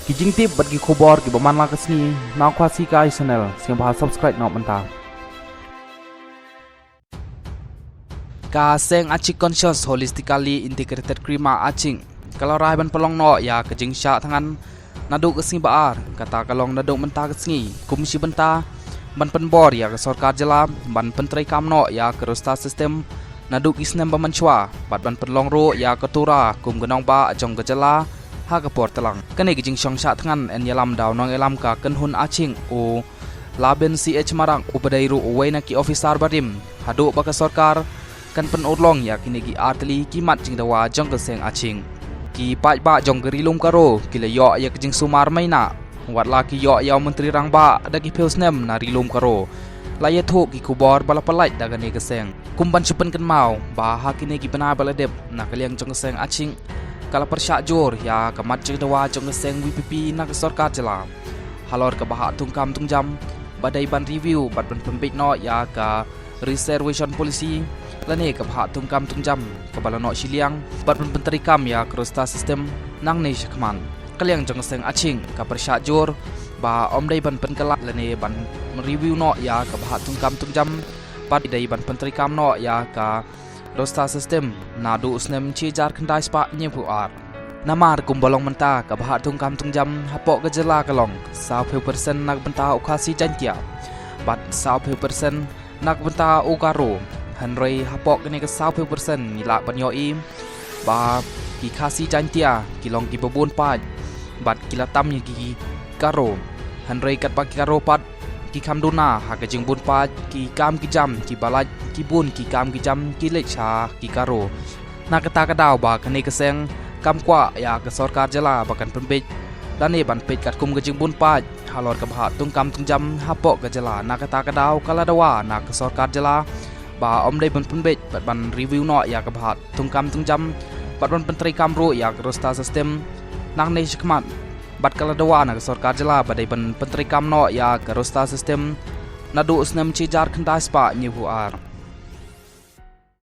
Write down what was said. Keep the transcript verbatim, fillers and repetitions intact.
Ki jingtip bad ki khubor kiba man la ka sngi na Khasi Kai Channel, sngewbha subscribe noh mynta. Ka seng Achik Conscious Holistically Integrated Cream Achik ka la rai ban pynlong noh ïa ka jingshah thngan naduh ka sngi ba ar, kata ka long naduh mynta ka sngi, kum shi bynta ban pynbor ïa ka sorkar jylla ban pyntreikam noh ïa ka roster system naduh ki snem ba mynshuwa, bad ban pynlong ruh ïa ka Tura kum ka nongbah jong ka jylla ha ka por tlang. Kane ka jingshong shah thngan yn ïalam da u nongïalam ka kynhun Achik, u Laben C H Marak, uba dei ruh uwei na ki officer barim, haduh ba ka sorkar kan pynurlong ïa kine ki artylli ki mat jingdawa jong ka seng Achik. Ki paidbah jong ka Ri Lum Garo ki la ïoh ïa ka jingsumar maïnah, wat la ki ïoh ïa u Myntri Rangbah da ki phew snem na Ri Lum Garo, la ïathuh ki khubor ba la pyllait da kane ka seng. Kum ban shu pynkynmaw ba ha kine ki bnai ba la dep, na ka liang jong ka seng Achik ka la pyrshah jur ïa ka mat jingdawa jong ka seng V P P na ka sorkar jylla halor ka bhah thungkam thungjam, ba dei ban review bad ban pynbeit noh ïa ka reservation policy, lane ka bhah thungkam thungjam kaba la noh shiliang, bad ban pyntreikam ïa ka roster system nangne shakhmat. Ka liang jong ka seng Achik ka pyrshah jur ba ym dei ban pynkylla lane ban review noh ïa ka bhah thungkam thungjam, bad dei ban pyntreikam noh ïa ka roster system naduh u snem shi hajar khyndai spah hynñiew phew ar. Namar kumba long mynta, ka bhah thungkam thungjam hapoh ka jylla ka long saw phew percent na ka bynta u Khasi Jaiñtia bad saw phew percent na ka bynta u Garo. Hynrei hapoh kane ka saw phew percent ngi lah ban ïohi ba ki Khasi Jaiñtia ki long kiba bun paid bad ki la tam ïa ki Garo. Hynrei katba ki Garo pat ki kham duna ha ka jingbun paid, ki kam ki jam kiba lait, ki bun ki kam ki jam ki leit sha ki Garo. Na kata ka daw ba kane ka seng kam kwah ïa ka sorkar jylla ba kan pynbeit lane ban peit katkum ka jingbun paid halor ka bhah thungkam thungjam hapoh ka jylla. Na kata ka daw ka la dawa na ka sorkar jylla ba ym dei ban pynbeit bad ban review noh ïa ka bhah thungkam thungjam bad ban pyntreikam ruh ïa ka roster system nangne shakhmat. Bad ka la dawa na ka sorkar jylla ba dei ban pyntreikam noh ïa ka roster system naduh u snem shi hajar khyndai spah hynñiew phew ar.